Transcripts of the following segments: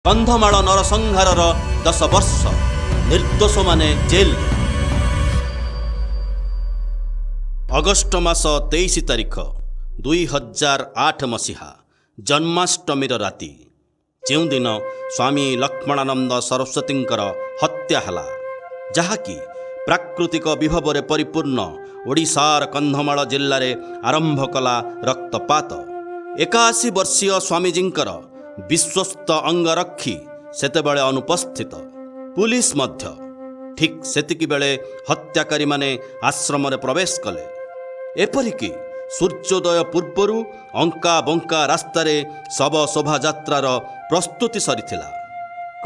କନ୍ଧମାଳ ନରସଂହାରର 10 ବର୍ଷ, ନିର୍ଦ୍ଦୋଷମାନେ jail. August ମାସ 23 ତାରିଖ, 2008 ମସିହା, ଜନ୍ମାଷ୍ଟମୀର ରାତି, ଯେଉଁଦିନ ସ୍ୱାମୀ ଲକ୍ଷ୍ମଣାନନ୍ଦ ସରସ୍ୱତୀଙ୍କର ହତ୍ୟା ହେଲା, ଯାହାକି ପ୍ରାକୃତିକ ବିଭବରେ ପରିପୂର୍ଣ୍ଣ ଓଡ଼ିଶାର କନ୍ଧମାଳ ଜିଲ୍ଲାରେ ଆରମ୍ଭ କଲା ରକ୍ତପାତ। 81 ବର୍ଷୀୟ ସ୍ୱାମୀଜୀଙ୍କର ବିଶ୍ୱସ୍ତ ଅଙ୍ଗରକ୍ଷୀ ସେତେବେଳେ ଅନୁପସ୍ଥିତ, ପୁଲିସ ମଧ୍ୟ। ଠିକ୍ ସେତିକି ବେଳେ ହତ୍ୟାକାରୀମାନେ ଆଶ୍ରମରେ ପ୍ରବେଶ କଲେ। ଏପରିକି ସୂର୍ଯ୍ୟୋଦୟ ପୂର୍ବରୁ ଅଙ୍କା ବଙ୍କା ରାସ୍ତାରେ ଶବ ଶୋଭାଯାତ୍ରାର ପ୍ରସ୍ତୁତି ସରିଥିଲା।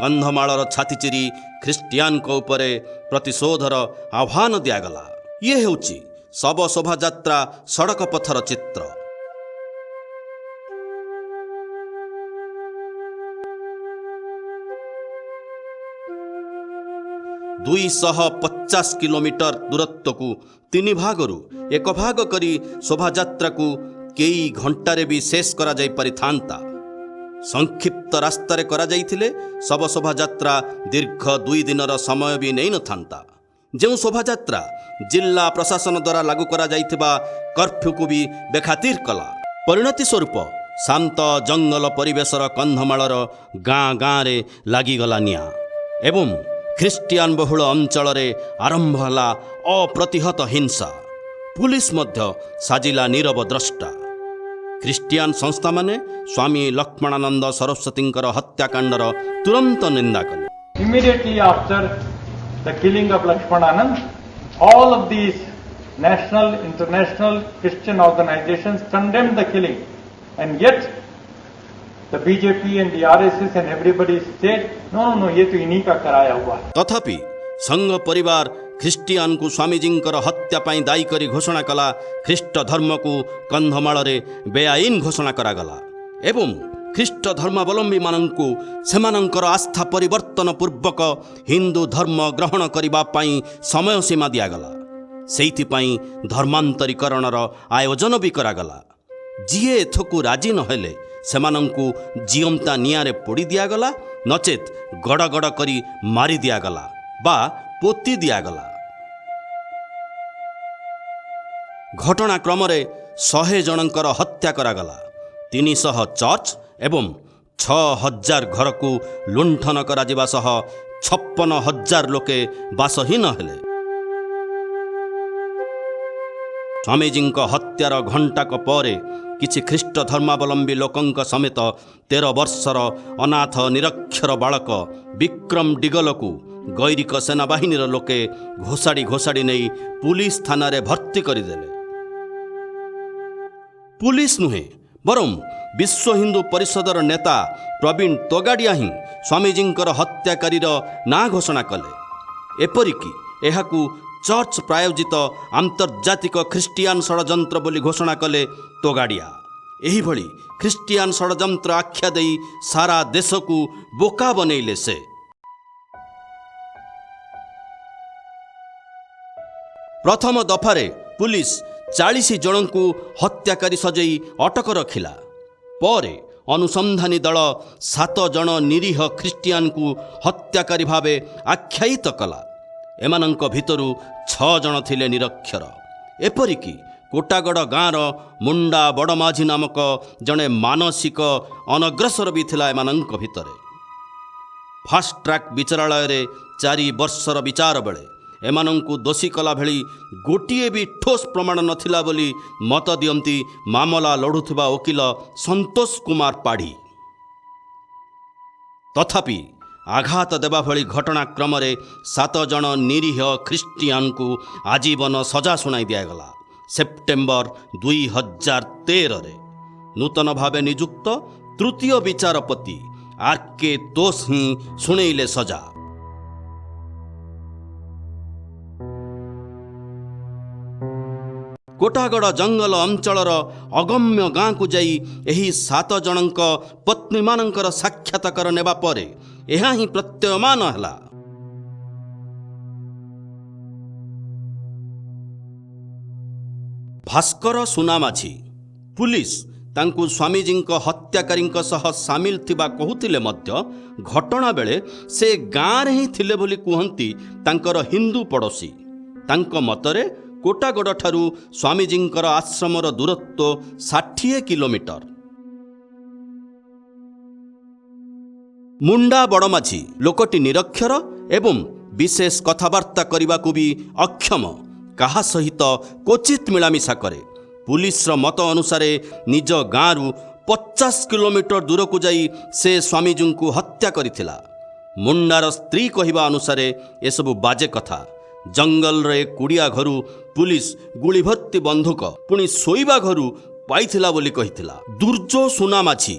କନ୍ଧମାଳର ଛାତି ଚିରି ଖ୍ରୀଷ୍ଟିଆନଙ୍କ ଉପରେ ପ୍ରତିଶୋଧର ଆହ୍ୱାନ ଦିଆଗଲା। ଇଏ ହେଉଛି ଶବ ଶୋଭାଯାତ୍ରା ସଡ଼କ ପଥର ଚିତ୍ର। 250 କିଲୋମିଟର ଦୂରତ୍ୱକୁ ତିନି ଭାଗରୁ ଏକ ଭାଗ କରି ଶୋଭାଯାତ୍ରାକୁ କେଇ ଘଣ୍ଟାରେ ବି ଶେଷ କରାଯାଇପାରିଥାନ୍ତା। ସଂକ୍ଷିପ୍ତ ରାସ୍ତାରେ କରାଯାଇଥିଲେ ଶବ ଶୋଭାଯାତ୍ରା ଦୀର୍ଘ 2 ଦିନର ସମୟ ବି ନେଇନଥାନ୍ତା, ଯେଉଁ ଶୋଭାଯାତ୍ରା ଜିଲ୍ଲା ପ୍ରଶାସନ ଦ୍ୱାରା ଲାଗୁ କରାଯାଇଥିବା କର୍ଫ୍ୟୁକୁ ବି ବେଖାତିର କଲା। ପରିଣତି ସ୍ୱରୂପ ଶାନ୍ତ ଜଙ୍ଗଲ ପରିବେଶର କନ୍ଧମାଳର ଗାଁ ଗାଁରେ ଲାଗିଗଲା ନିଆଁ ଏବଂ ଖ୍ରୀଷ୍ଟିଆନ ବହୁଳ ଅଞ୍ଚଳରେ ଆରମ୍ଭ ହେଲା ଅପ୍ରତିହତ ହିଂସା। ପୁଲିସ ମଧ୍ୟ ସାଜିଲା ନୀରବ ଦ୍ରଷ୍ଟା। ଖ୍ରୀଷ୍ଟିଆନ ସଂସ୍ଥାମାନେ ସ୍ୱାମୀ ଲକ୍ଷ୍ମଣାନନ୍ଦ ସରସ୍ୱତୀଙ୍କର ହତ୍ୟାକାଣ୍ଡର ତୁରନ୍ତ ନିନ୍ଦା କଲେ। Immediately after the killing of Lakshmananand, all of these national, international Christian organizations condemned the killing. And yet, the BJP and the RSS and everybody said, "No, no, no, ये तो इन्हीं का कराया हुआ है।" ତଥାପି ସଂଘ ପରିବାର ଖ୍ରୀଷ୍ଟିଆନକୁ ସ୍ୱାମୀଜୀଙ୍କର ହତ୍ୟା ପାଇଁ ଦାୟୀ କରି ଘୋଷଣା କଲା। ଖ୍ରୀଷ୍ଟ ଧର୍ମକୁ କନ୍ଧମାଳରେ ବେଆଇନ ଘୋଷଣା କରାଗଲା ଏବଂ ଖ୍ରୀଷ୍ଟ ଧର୍ମାବଲମ୍ବୀମାନଙ୍କୁ ସେମାନଙ୍କର ଆସ୍ଥା ପରିବର୍ତ୍ତନ ପୂର୍ବକ ହିନ୍ଦୁ ଧର୍ମ ଗ୍ରହଣ କରିବା ପାଇଁ ସମୟ ସୀମା ଦିଆଗଲା। ସେଇଥିପାଇଁ ଧର୍ମାନ୍ତରୀକରଣର ଆୟୋଜନ ବି କରାଗଲା। ଯିଏ ଏଥକୁ ରାଜି ନହେଲେ, ସେମାନଙ୍କୁ ଜିଅନ୍ତା ନିଆଁରେ ପୋଡ଼ି ଦିଆଗଲା, ନଚେତ୍ ଗଡ଼ ଗଡ଼ କରି ମାରି ଦିଆଗଲା ବା ପୋତି ଦିଆଗଲା। ଘଟଣାକ୍ରମରେ 100 ଜଣଙ୍କର ହତ୍ୟା କରାଗଲା। 300 ଚର୍ଚ୍ଚ ଏବଂ 6000 ଘରକୁ ଲୁଣ୍ଠନ କରାଯିବା ସହ 56,000 ଲୋକେ ବାସହୀନ ହେଲେ। ସ୍ୱାମୀଜୀଙ୍କ ହତ୍ୟାର ଘଣ୍ଟାକ ପରେ କିଛି ଖ୍ରୀଷ୍ଟ ଧର୍ମାବଲମ୍ବୀ ଲୋକଙ୍କ ସମେତ 13 ବର୍ଷର ଅନାଥ ନିରକ୍ଷର ବାଳକ ବିକ୍ରମ ଡିଗଲକୁ ଗୈରିକ ସେନାବାହିନୀର ଲୋକେ ଘୋଷାଡ଼ି ଘୋଷାଡ଼ି ନେଇ ପୁଲିସ ଥାନାରେ ଭର୍ତ୍ତି କରିଦେଲେ। ପୁଲିସ ନୁହେଁ, ବରଂ ବିଶ୍ୱ ହିନ୍ଦୁ ପରିଷଦର ନେତା ପ୍ରବୀଣ ତୋଗାଡ଼ିଆ ହିଁ ସ୍ୱାମୀଜୀଙ୍କର ହତ୍ୟାକାରୀର ନାଁ ଘୋଷଣା କଲେ। ଏପରିକି ଏହାକୁ ଚର୍ଚ୍ଚ ପ୍ରାୟୋଜିତ ଆନ୍ତର୍ଜାତିକ ଖ୍ରୀଷ୍ଟିଆନ ଷଡ଼ଯନ୍ତ୍ର ବୋଲି ଘୋଷଣା କଲେ ତୋଗାଡ଼ିଆ। ଏହିଭଳି ଖ୍ରୀଷ୍ଟିଆନ ଷଡ଼ଯନ୍ତ୍ର ଆଖ୍ୟା ଦେଇ ସାରା ଦେଶକୁ ବୋକା ବନେଇଲେ ସେ। ପ୍ରଥମ ଦଫାରେ ପୁଲିସ 40 ଜଣଙ୍କୁ ହତ୍ୟାକାରୀ ସଜେଇ ଅଟକ ରଖିଲା। ପରେ ଅନୁସନ୍ଧାନୀ ଦଳ ସାତ ଜଣ ନିରୀହ ଖ୍ରୀଷ୍ଟିଆନଙ୍କୁ ହତ୍ୟାକାରୀ ଭାବେ ଆଖ୍ୟାୟିତ କଲା। ଏମାନଙ୍କ ଭିତରୁ ଛଅ ଜଣ ଥିଲେ ନିରକ୍ଷର। ଏପରିକି କୋଟାଗଡ଼ ଗାଁର ମୁଣ୍ଡା ବଡ଼ମାଝୀ ନାମକ ଜଣେ ମାନସିକ ଅନଗ୍ରସର ବି ଥିଲା ଏମାନଙ୍କ ଭିତରେ। ଫାଷ୍ଟ ଟ୍ରାକ୍ ବିଚାରାଳୟରେ 4 ବର୍ଷର ବିଚାର ବେଳେ ଏମାନଙ୍କୁ ଦୋଷୀ କଲା ଭଳି ଗୋଟିଏ ବି ଠୋସ୍ ପ୍ରମାଣ ନଥିଲା ବୋଲି ମତ ଦିଅନ୍ତି ମାମଲା ଲଢ଼ୁଥିବା ଓକିଲ ସନ୍ତୋଷ କୁମାର ପାଢ଼ୀ। ତଥାପି ଆଘାତ ଦେବା ଭଳି ଘଟଣାକ୍ରମରେ ସାତ ଜଣ ନିରୀହ ଖ୍ରୀଷ୍ଟିଆନଙ୍କୁ ଆଜୀବନ ସଜା ଶୁଣାଇ ଦିଆଗଲା ସେପ୍ଟେମ୍ବର 2013ରେ। ନୂତନ ଭାବେ ନିଯୁକ୍ତ ତୃତୀୟ ବିଚାରପତି ଆର୍ କେ ତୋଷ ହିଁ ଶୁଣେଇଲେ ସଜା। କୋଟାଗଡ଼ ଜଙ୍ଗଲ ଅଞ୍ଚଳର ଅଗମ୍ୟ ଗାଁକୁ ଯାଇ ଏହି ସାତ ଜଣଙ୍କ ପତ୍ନୀମାନଙ୍କର ସାକ୍ଷାତକାର ନେବା ପରେ ଏହା ହିଁ ପ୍ରତ୍ୟୟମାନ ହେଲା। ଭାସ୍କର ସୁନାମାଝୀ, ପୁଲିସ ତାଙ୍କୁ ସ୍ୱାମୀଜୀଙ୍କ ହତ୍ୟାକାରୀଙ୍କ ସହ ସାମିଲ ଥିବା କହୁଥିଲେ ମଧ୍ୟ ଘଟଣା ବେଳେ ସେ ଗାଁରେ ହିଁ ଥିଲେ ବୋଲି କୁହନ୍ତି ତାଙ୍କର ହିନ୍ଦୁ ପଡ଼ୋଶୀ। ତାଙ୍କ ମତରେ କୋଟାଗଡ଼ଠାରୁ ସ୍ୱାମୀଜୀଙ୍କର ଆଶ୍ରମର ଦୂରତ୍ୱ 60 କିଲୋମିଟର। ମୁଣ୍ଡା ବଡ଼ମାଝୀ ଲୋକଟି ନିରକ୍ଷର ଏବଂ ବିଶେଷ କଥାବାର୍ତ୍ତା କରିବାକୁ ବି ଅକ୍ଷମ। କାହା ସହିତ କ୍ୱଚିତ୍ ମିଳାମିଶା କରେ। ପୁଲିସର ମତ ଅନୁସାରେ ନିଜ ଗାଁରୁ 50 କିଲୋମିଟର ଦୂରକୁ ଯାଇ ସେ ସ୍ୱାମୀଜୀଙ୍କୁ ହତ୍ୟା କରିଥିଲା। ମୁଣ୍ଡାର ସ୍ତ୍ରୀ କହିବା ଅନୁସାରେ ଏସବୁ ବାଜେ କଥା। ଜଙ୍ଗଲରେ କୁଡ଼ିଆ ଘରୁ ପୁଲିସ ଗୁଳି ଭର୍ତ୍ତି ବନ୍ଧୁକ ପୁଣି ଶୋଇବା ଘରୁ ପାଇଥିଲା ବୋଲି କହିଥିଲା। ଦୁର୍ଜୋ ସୁନାମାଝୀ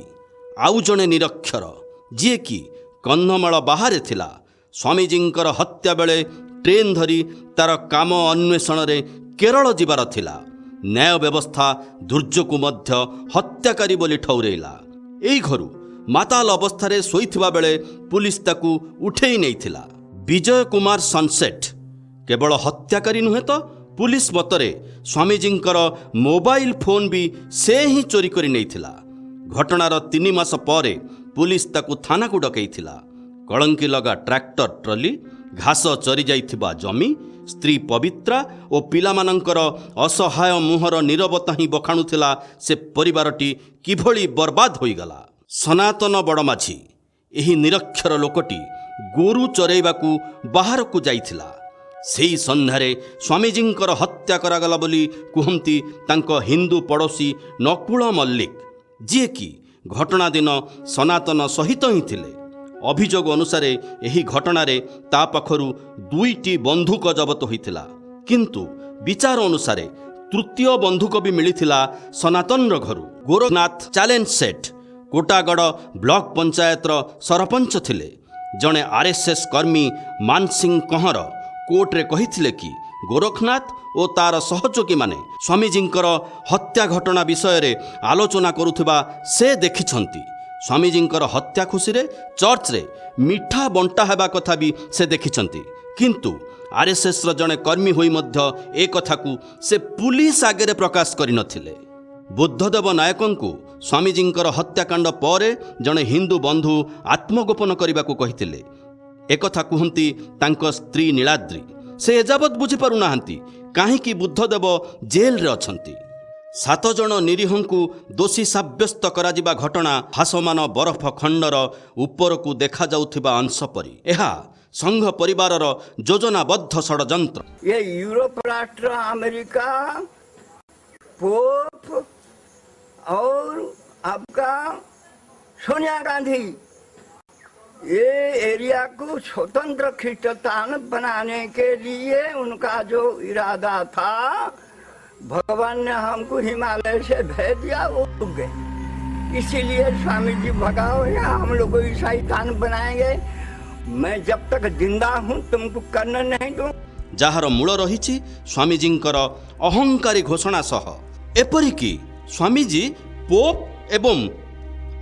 ଆଉ ଜଣେ ନିରକ୍ଷର, ଯିଏକି କନ୍ଧମାଳ ବାହାରେ ଥିଲା। ସ୍ୱାମୀଜୀଙ୍କର ହତ୍ୟା ବେଳେ ଟ୍ରେନ୍ ଧରି ତାର କାମ ଅନ୍ୱେଷଣରେ କେରଳ ଯିବାର ଥିଲା। ନ୍ୟାୟ ବ୍ୟବସ୍ଥା ଦୁର୍ଜକୁ ମଧ୍ୟ ହତ୍ୟାକାରୀ ବୋଲି ଠଉରେଇଲା। ଏଇ ଘରୁ ମାତାଲ ଅବସ୍ଥାରେ ଶୋଇଥିବା ବେଳେ ପୁଲିସ ତାକୁ ଉଠେଇ ନେଇଥିଲା। ବିଜୟ କୁମାର ସନସେଟ୍ କେବଳ ହତ୍ୟାକାରୀ ନୁହେଁ ତ, ପୁଲିସ ମତରେ ସ୍ୱାମୀଜୀଙ୍କର ମୋବାଇଲ ଫୋନ୍ ବି ସେ ହିଁ ଚୋରି କରି ନେଇଥିଲା। ଘଟଣାର 3 ମାସ ପରେ ପୁଲିସ ତାକୁ ଥାନାକୁ ଡକେଇଥିଲା। କଳଙ୍କି ଲଗା ଟ୍ରାକ୍ଟର ଟ୍ରଲି, ଘାସ ଚରିଯାଇଥିବା ଜମି, ସ୍ତ୍ରୀ ପବିତ୍ରା ଓ ପିଲାମାନଙ୍କର ଅସହାୟ ମୁହଁର ନୀରବତା ହିଁ ବଖାଣୁଥିଲା ସେ ପରିବାରଟି କିଭଳି ବର୍ବାଦ ହୋଇଗଲା। ସନାତନ ବଡ଼ମାଝୀ, ଏହି ନିରକ୍ଷର ଲୋକଟି ଗୋରୁ ଚରେଇବାକୁ ବାହାରକୁ ଯାଇଥିଲା। ସେଇ ସନ୍ଧ୍ୟାରେ ସ୍ୱାମୀଜୀଙ୍କର ହତ୍ୟା କରାଗଲା ବୋଲି କୁହନ୍ତି ତାଙ୍କ ହିନ୍ଦୁ ପଡ଼ୋଶୀ ନକୁଳ ମଲ୍ଲିକ, ଯିଏକି ଘଟଣା ଦିନ ସନାତନ ସହିତ ହିଁ ଥିଲେ। ଅଭିଯୋଗ ଅନୁସାରେ ଏହି ଘଟଣାରେ ତା ପାଖରୁ ଦୁଇଟି ବନ୍ଧୁକ ଜବତ ହୋଇଥିଲା, କିନ୍ତୁ ବିଚାର ଅନୁସାରେ ତୃତୀୟ ବନ୍ଧୁକ ବି ମିଳିଥିଲା ସନାତନର ଘରୁ। ଗୋରଖନାଥ ଚ୍ୟାଲେଞ୍ଜ ସେଟ୍ କୋଟାଗଡ଼ ବ୍ଲକ ପଞ୍ଚାୟତର ସରପଞ୍ଚ ଥିଲେ। ଜଣେ ଆର୍ଏସ୍ଏସ୍ କର୍ମୀ ମାନସିଂ କହଁର କୋର୍ଟରେ କହିଥିଲେ କି ଗୋରଖନାଥ ଓ ତାର ସହଯୋଗୀମାନେ ସ୍ୱାମୀଜୀଙ୍କର ହତ୍ୟା ଘଟଣା ବିଷୟରେ ଆଲୋଚନା କରୁଥିବା ସେ ଦେଖିଛନ୍ତି। ସ୍ୱାମୀଜୀଙ୍କର ହତ୍ୟା ଖୁସିରେ ଚର୍ଚ୍ଚରେ ମିଠା ବଣ୍ଟା ହେବା କଥା ବି ସେ ଦେଖିଛନ୍ତି। କିନ୍ତୁ ଆର୍ଏସ୍ଏସ୍ର ଜଣେ କର୍ମୀ ହୋଇ ମଧ୍ୟ ଏ କଥାକୁ ସେ ପୁଲିସ ଆଗରେ ପ୍ରକାଶ କରିନଥିଲେ। ବୁଦ୍ଧଦେବ ନାୟକଙ୍କୁ ସ୍ୱାମୀଜୀଙ୍କର ହତ୍ୟାକାଣ୍ଡ ପରେ ଜଣେ ହିନ୍ଦୁ ବନ୍ଧୁ ଆତ୍ମଗୋପନ କରିବାକୁ କହିଥିଲେ। ଏକଥା କୁହନ୍ତି ତାଙ୍କ ସ୍ତ୍ରୀ ନୀଳାଦ୍ରି। ସେ ଏଯାବତ୍ ବୁଝିପାରୁନାହାନ୍ତି କାହିଁକି ବୁଦ୍ଧଦେବ ଜେଲରେ ଅଛନ୍ତି। ସାତ ଜଣ ନିରୀହଙ୍କୁ ଦୋଷୀ ସାବ୍ୟସ୍ତ କରାଯିବା ଘଟଣା ଭାସମାନ ବରଫ ଖଣ୍ଡର ଉପରକୁ ଦେଖାଯାଉଥିବା ଅଂଶ ପରି। ଏହା ସଂଘ ପରିବାରର ଯୋଜନାବଦ୍ଧ ଷଡ଼ଯନ୍ତ୍ର। ये यूरोप राष्ट्र, अमेरिका, पोप और आपका सोनिया गांधी, ये एरिया को स्वतंत्र ख्रिस्तान बनाने के लिए उनका जो इरादा था, भगवान ने हमको हिमालय से भेज दिया, वो रुक गए। इसीलिए स्वामी जी भगाओ या हम लोग को ईसाई थान बनाएंगे। मैं जब तक जिंदा हूँ तुमको करने नहीं दूँ। ଯାହାର ମୂଳ ରହିଛି ସ୍ୱାମୀଜୀଙ୍କର ଅହଙ୍କାରୀ ଘୋଷଣା ସହ। ଏପରିକି ସ୍ୱାମୀଜୀ ପୋପ୍ ଏବଂ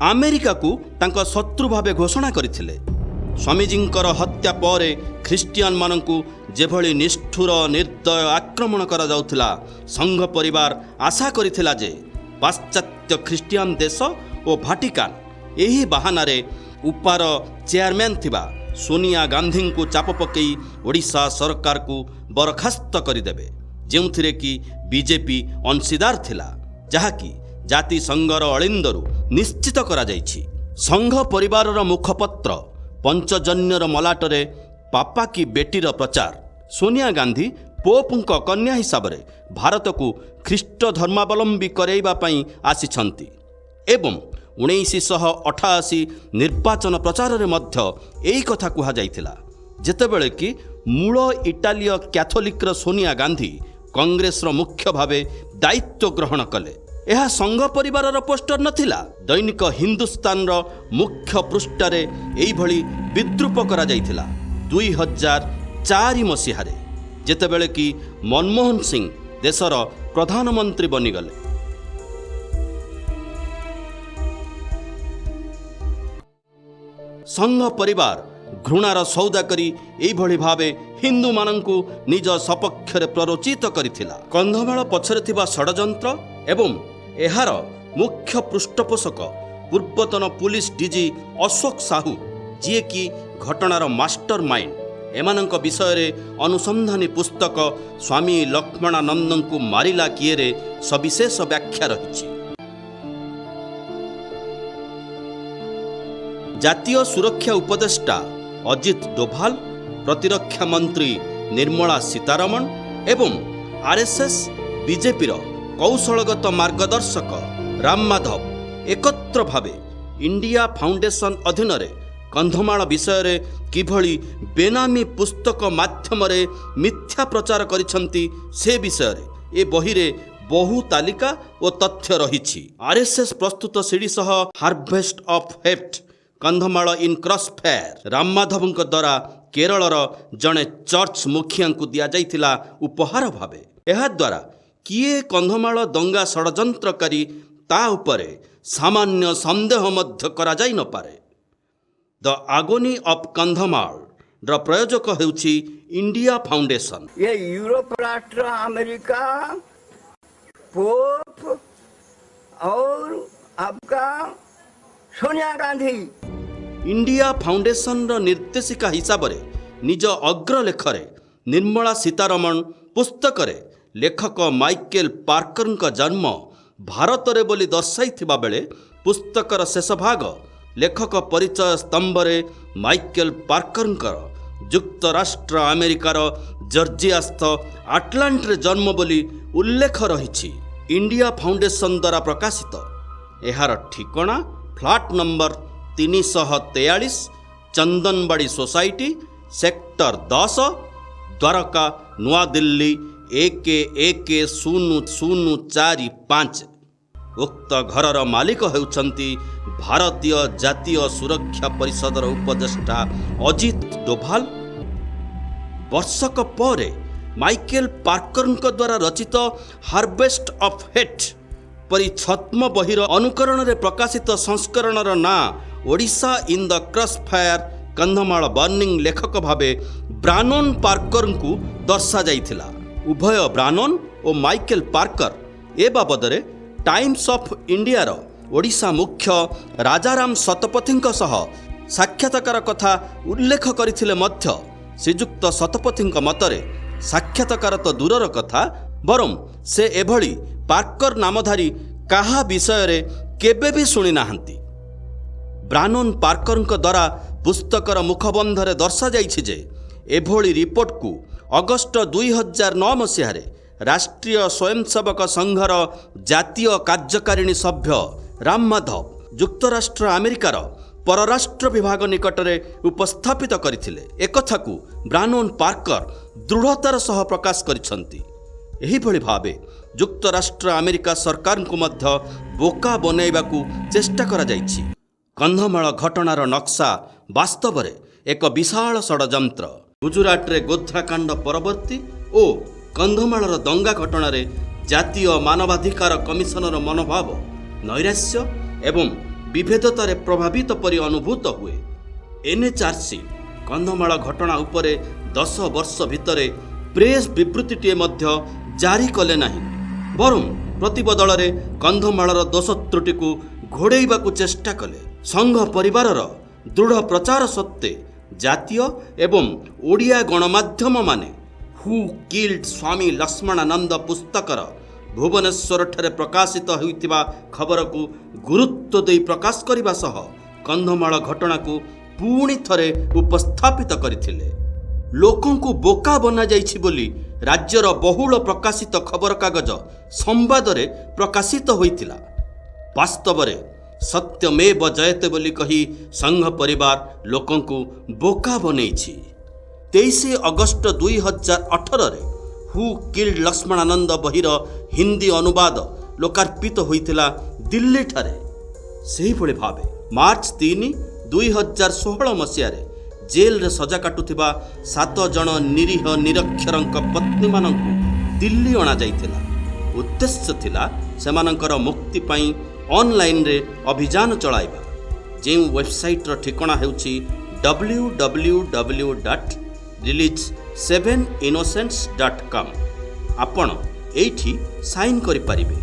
ଆମେରିକାକୁ ତାଙ୍କ ଶତ୍ରୁ ଭାବେ ଘୋଷଣା କରିଥିଲେ। ସ୍ୱାମୀଜୀଙ୍କର ହତ୍ୟା ପରେ ଖ୍ରୀଷ୍ଟିଆନମାନଙ୍କୁ ଯେଭଳି ନିଷ୍ଠୁର ନିର୍ଦ୍ଦୟ ଆକ୍ରମଣ କରାଯାଉଥିଲା, ସଂଘ ପରିବାର ଆଶା କରିଥିଲା ଯେ ପାଶ୍ଚାତ୍ୟ ଖ୍ରୀଷ୍ଟିଆନ ଦେଶ ଓ ଭାଟିକାନ ଏହି ବାହାନାରେ ଉପାର ଚେୟାରମ୍ୟାନ୍ ଥିବା ସୋନିଆ ଗାନ୍ଧୀଙ୍କୁ ଚାପ ପକାଇ ଓଡ଼ିଶା ସରକାରକୁ ବରଖାସ୍ତ କରିଦେବେ, ଯେଉଁଥିରେ କି ବିଜେପି ଅଂଶୀଦାର ଥିଲା, ଯାହାକି ଜାତିସଂଘର ଅଳିନ୍ଦରୁ ନିଶ୍ଚିତ କରାଯାଇଛି। ସଂଘ ପରିବାରର ମୁଖପତ୍ର ପଞ୍ଚଜନ୍ୟର ମଲାଟରେ ପାପା କି ବେଟିର ପ୍ରଚାର। ସୋନିଆ ଗାନ୍ଧୀ ପୋପଙ୍କ କନ୍ୟା ହିସାବରେ ଭାରତକୁ ଖ୍ରୀଷ୍ଟ ଧର୍ମାବଲମ୍ବୀ କରାଇବା ପାଇଁ ଆସିଛନ୍ତି ଏବଂ 1988 ନିର୍ବାଚନ ପ୍ରଚାରରେ ମଧ୍ୟ ଏଇ କଥା କୁହାଯାଇଥିଲା, ଯେତେବେଳେ କି ମୂଳ ଇଟାଲୀୟ କ୍ୟାଥୋଲିକ୍ର ସୋନିଆ ଗାନ୍ଧୀ କଂଗ୍ରେସର ମୁଖ୍ୟ ଭାବେ ଦାୟିତ୍ୱ ଗ୍ରହଣ କଲେ। ଏହା ସଂଘ ପରିବାରର ପୋଷ୍ଟର ନଥିଲା। ଦୈନିକ ହିନ୍ଦୁସ୍ତାନର ମୁଖ୍ୟ ପୃଷ୍ଠାରେ ଏଇଭଳି ବିଦ୍ରୂପ କରାଯାଇଥିଲା 2004 ମସିହାରେ, ଯେତେବେଳେ କି ମନମୋହନ ସିଂ ଦେଶର ପ୍ରଧାନମନ୍ତ୍ରୀ ବନିଗଲେ। ସଂଘ ପରିବାର ଘୃଣାର ସଉଦା କରି ଏଇଭଳି ଭାବେ ହିନ୍ଦୁମାନଙ୍କୁ ନିଜ ସପକ୍ଷରେ ପ୍ରରୋଚିତ କରିଥିଲା। କନ୍ଧମାଳ ପଛରେ ଥିବା ଷଡ଼ଯନ୍ତ୍ର ଏବଂ ଏହାର ମୁଖ୍ୟ ପୃଷ୍ଠପୋଷକ ପୂର୍ବତନ ପୁଲିସ ଡିଜି ଅଶୋକ ସାହୁ, ଯିଏକି ଘଟଣାର ମାଷ୍ଟର ମାଇଣ୍ଡ, ଏମାନଙ୍କ ବିଷୟରେ ଅନୁସନ୍ଧାନୀ ପୁସ୍ତକ ସ୍ୱାମୀ ଲକ୍ଷ୍ମଣାନନ୍ଦଙ୍କୁ ମାରିଲା କିଏରେ ସବିଶେଷ ବ୍ୟାଖ୍ୟା ରହିଛି। ଜାତୀୟ ସୁରକ୍ଷା ଉପଦେଷ୍ଟା ଅଜିତ ଡୋଭାଲ, ପ୍ରତିରକ୍ଷା ମନ୍ତ୍ରୀ ନିର୍ମଳା ସୀତାରମଣ ଏବଂ ଆର୍ଏସ୍ଏସ୍ ବିଜେପିର କୌଶଳଗତ ମାର୍ଗଦର୍ଶକ ରାମ ମାଧବ ଏକତ୍ର ଭାବେ ଇଣ୍ଡିଆ ଫାଉଣ୍ଡେସନ ଅଧୀନରେ କନ୍ଧମାଳ ବିଷୟରେ କିଭଳି ବେନାମୀ ପୁସ୍ତକ ମାଧ୍ୟମରେ ମିଥ୍ୟା ପ୍ରଚାର କରିଛନ୍ତି, ସେ ବିଷୟରେ ଏ ବହିରେ ବହୁ ତାଲିକା ଓ ତଥ୍ୟ ରହିଛି। ଆର୍ଏସ୍ଏସ୍ ପ୍ରସ୍ତୁତ ସିଡି ସହ Harvest of Hate: Kandhamal in Cross Fire ରାମମାଧବଙ୍କ ଦ୍ୱାରା କେରଳର ଜଣେ ଚର୍ଚ୍ଚ ମୁଖିଆଙ୍କୁ ଦିଆଯାଇଥିଲା ଉପହାର ଭାବେ। ଏହାଦ୍ୱାରା କିଏ କନ୍ଧମାଳ ଦଙ୍ଗା ଷଡ଼ଯନ୍ତ୍ରକାରୀ, ତା ଉପରେ ସାମାନ୍ୟ ସନ୍ଦେହ ମଧ୍ୟ କରାଯାଇ ନପାରେ। ଦ ଆଗୋନି ଅଫ୍ କନ୍ଧମାଳର ପ୍ରୟୋଜକ ହେଉଛି ଇଣ୍ଡିଆ ଫାଉଣ୍ଡେସନ। ये यूरोप राष्ट्र, अमेरिका, पोप और आपका सोनिया गांधी। ଇଣ୍ଡିଆ ଫାଉଣ୍ଡେସନର ନିର୍ଦ୍ଦେଶିକା ହିସାବରେ ନିଜ ଅଗ୍ରଲେଖରେ ନିର୍ମଳା ସୀତାରମଣ ପୁସ୍ତକରେ ଲେଖକ ମାଇକେଲ ପାର୍କରଙ୍କ ଜନ୍ମ ଭାରତରେ ବୋଲି ଦର୍ଶାଇଥିବା ବେଳେ ପୁସ୍ତକର ଶେଷ ଭାଗ ଲେଖକ ପରିଚୟ ସ୍ତମ୍ଭରେ ମାଇକେଲ ପାର୍କରଙ୍କର ଯୁକ୍ତରାଷ୍ଟ୍ର ଆମେରିକାର ଜର୍ଜିଆସ୍ଥ ଆଟଲାଣ୍ଟାରେ ଜନ୍ମ ବୋଲି ଉଲ୍ଲେଖ ରହିଛି। ଇଣ୍ଡିଆ ଫାଉଣ୍ଡେସନ ଦ୍ୱାରା ପ୍ରକାଶିତ ଏହାର ଠିକଣା flat number 343, Chandanbari society, sector 10, Dwarka, Nuadilli 110045। ଉକ୍ତ ଘରର ମାଲିକ ହେଉଛନ୍ତି ଭାରତୀୟ ଜାତୀୟ ସୁରକ୍ଷା ପରିଷଦର ଉପଦେଷ୍ଟା ଅଜିତ ଡୋଭାଲ। ବର୍ଷକ ପରେ ମାଇକେଲ ପାର୍କରଙ୍କ ଦ୍ୱାରା ରଚିତ ହାରଭେଷ୍ଟ ଅଫ୍ ହେଟ୍ ପରି ଛଦ୍ମ ବହିର ଅନୁକରଣରେ ପ୍ରକାଶିତ ସଂସ୍କରଣର ନାଁ Odisha in the Cross Fire: Kandhamal Burning ଲେଖକ ଭାବେ ବ୍ରାନୋନ୍ ପାର୍କରଙ୍କୁ ଦର୍ଶାଯାଇଥିଲା। ଉଭୟ ବ୍ରାନୋନ୍ ଓ ମାଇକେଲ ପାର୍କର ଏ ବାବଦରେ ଟାଇମ୍ସ ଅଫ୍ ଇଣ୍ଡିଆର ଓଡ଼ିଶା ମୁଖ୍ୟ ରାଜାରାମ ଶତପଥୀଙ୍କ ସହ ସାକ୍ଷାତକାର କଥା ଉଲ୍ଲେଖ କରିଥିଲେ ମଧ୍ୟ ଶ୍ରୀଯୁକ୍ତ ଶତପଥୀଙ୍କ ମତରେ ସାକ୍ଷାତକାର ତ ଦୂରର କଥା, ବରଂ ସେ ଏଭଳି ପାର୍କର ନାମଧାରୀ କାହା ବିଷୟରେ କେବେ ବି ଶୁଣିନାହାନ୍ତି। ବ୍ରାନୋନ୍ ପାର୍କରଙ୍କ ଦ୍ୱାରା ପୁସ୍ତକର ମୁଖବନ୍ଧରେ ଦର୍ଶାଯାଇଛି ଯେ ଏଭଳି ରିପୋର୍ଟକୁ ଅଗଷ୍ଟ 2009 ମସିହାରେ ରାଷ୍ଟ୍ରୀୟ ସ୍ୱୟଂସେବକ ସଂଘର ଜାତୀୟ କାର୍ଯ୍ୟକାରିଣୀ ସଭ୍ୟ ରାମ ମାଧବ ଯୁକ୍ତରାଷ୍ଟ୍ର ଆମେରିକାର ପରରାଷ୍ଟ୍ର ବିଭାଗ ନିକଟରେ ଉପସ୍ଥାପିତ କରିଥିଲେ। ଏକଥାକୁ ବ୍ରାନୋନ୍ ପାର୍କର ଦୃଢ଼ତାର ସହ ପ୍ରକାଶ କରିଛନ୍ତି। ଏହିଭଳି ଭାବେ ଯୁକ୍ତରାଷ୍ଟ୍ର ଆମେରିକା ସରକାରଙ୍କୁ ମଧ୍ୟ ବୋକା ବନାଇବାକୁ ଚେଷ୍ଟା କରାଯାଇଛି। କନ୍ଧମାଳ ଘଟଣାର ନକ୍ସା ବାସ୍ତବରେ ଏକ ବିଶାଳ ଷଡ଼ଯନ୍ତ୍ର। ଗୁଜୁରାଟରେ ଗୋଧ୍ରାକାଣ୍ଡ ପରବର୍ତ୍ତୀ ଓ କନ୍ଧମାଳର ଦଙ୍ଗା ଘଟଣାରେ ଜାତୀୟ ମାନବାଧିକାର କମିଶନର ମନୋଭାବ ନୈରାଶ୍ୟ ଏବଂ ବିଭେଦତାରେ ପ୍ରଭାବିତ ପରି ଅନୁଭୂତ ହୁଏ। ଏନ୍ଏଚ୍ଆର୍ସି କନ୍ଧମାଳ ଘଟଣା ଉପରେ 10 ବର୍ଷ ଭିତରେ ପ୍ରେସ୍ ବିବୃତ୍ତିଟିଏ ମଧ୍ୟ ଜାରି କଲେ ନାହିଁ, ବରଂ ପ୍ରତିବଦଳରେ କନ୍ଧମାଳର ଦୋଷ ତ୍ରୁଟିକୁ ଘୋଡ଼େଇବାକୁ ଚେଷ୍ଟା କଲେ। ସଂଘ ପରିବାରର ଦୃଢ଼ ପ୍ରଚାର ସତ୍ତ୍ୱେ ଜାତୀୟ ଏବଂ ଓଡ଼ିଆ ଗଣମାଧ୍ୟମମାନେ ହୁ କିଲ୍ଡ ସ୍ୱାମୀ ଲକ୍ଷ୍ମଣାନନ୍ଦ ପୁସ୍ତକର ଭୁବନେଶ୍ୱରଠାରେ ପ୍ରକାଶିତ ହୋଇଥିବା ଖବରକୁ ଗୁରୁତ୍ୱ ଦେଇ ପ୍ରକାଶ କରିବା ସହ କନ୍ଧମାଳ ଘଟଣାକୁ ପୁଣି ଥରେ ଉପସ୍ଥାପିତ କରିଥିଲେ। ଲୋକଙ୍କୁ ବୋକା ବନାଯାଇଛି ବୋଲି ରାଜ୍ୟର ବହୁଳ ପ୍ରକାଶିତ ଖବରକାଗଜ ସମ୍ବାଦରେ ପ୍ରକାଶିତ ହୋଇଥିଲା। ବାସ୍ତବରେ ସତ୍ୟମେବ ଜୟତେ ବୋଲି କହି ସଂଘ ପରିବାର ଲୋକଙ୍କୁ ବୋକା ବନେଇଛି। 23 ଅଗଷ୍ଟ 2018ରେ ହୁ କିଲ୍ଡ ଲକ୍ଷ୍ମଣାନନ୍ଦ ବହିର ହିନ୍ଦୀ ଅନୁବାଦ ଲୋକାର୍ପିତ ହୋଇଥିଲା ଦିଲ୍ଲୀଠାରେ। ସେହିଭଳି ଭାବେ ମାର୍ଚ୍ଚ 3, 2016 ମସିହାରେ ଜେଲରେ ସଜା କାଟୁଥିବା ସାତ ଜଣ ନିରୀହ ନିରକ୍ଷରଙ୍କ ପତ୍ନୀମାନଙ୍କୁ ଦିଲ୍ଲୀ ଅଣାଯାଇଥିଲା। ଉଦ୍ଦେଶ୍ୟ ଥିଲା ସେମାନଙ୍କର ମୁକ୍ତି ପାଇଁ ଅନଲାଇନରେ ଅଭିଯାନ ଚଳାଇବା, ଯେଉଁ ୱେବସାଇଟ୍ର ଠିକଣା ହେଉଛି www.release7innocents.com। ଆପଣ ଏଇଠି ସାଇନ୍ କରିପାରିବେ।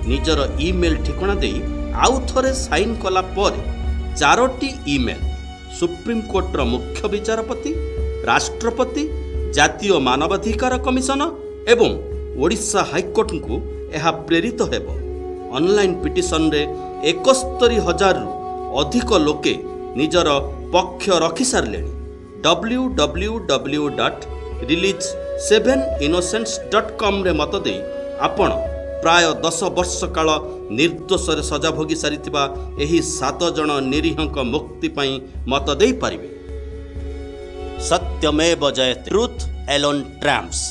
ନିଜର ଇମେଲ୍ ଠିକଣା ଦେଇ ଆଉ ଥରେ ସାଇନ୍ କଲା ପରେ ଚାରୋଟି ଇମେଲ୍ ସୁପ୍ରିମକୋର୍ଟର ମୁଖ୍ୟ ବିଚାରପତି, ରାଷ୍ଟ୍ରପତି, ଜାତୀୟ ମାନବାଧିକାର କମିଶନ ଏବଂ ଓଡ଼ିଶା ହାଇକୋର୍ଟଙ୍କୁ ଏହା ପ୍ରେରିତ ହେବ। ଅନଲାଇନ୍ ପିଟିସନରେ 71,000ରୁ ଅଧିକ ଲୋକେ ନିଜର ପକ୍ଷ ରଖିସାରିଲେଣି। www.release7innocents.comରେ ମତ ଦେଇ ଆପଣ ପ୍ରାୟ 10 ବର୍ଷ କାଳ ନିର୍ଦ୍ଦୋଷରେ ସଜା ଭୋଗି ସାରିଥିବା ଏହି ସାତ ଜଣ ନିରୀହଙ୍କ ମୁକ୍ତି ପାଇଁ ମତ ଦେଇପାରିବେ। Satyameva Jayate. Truth alone triumphs.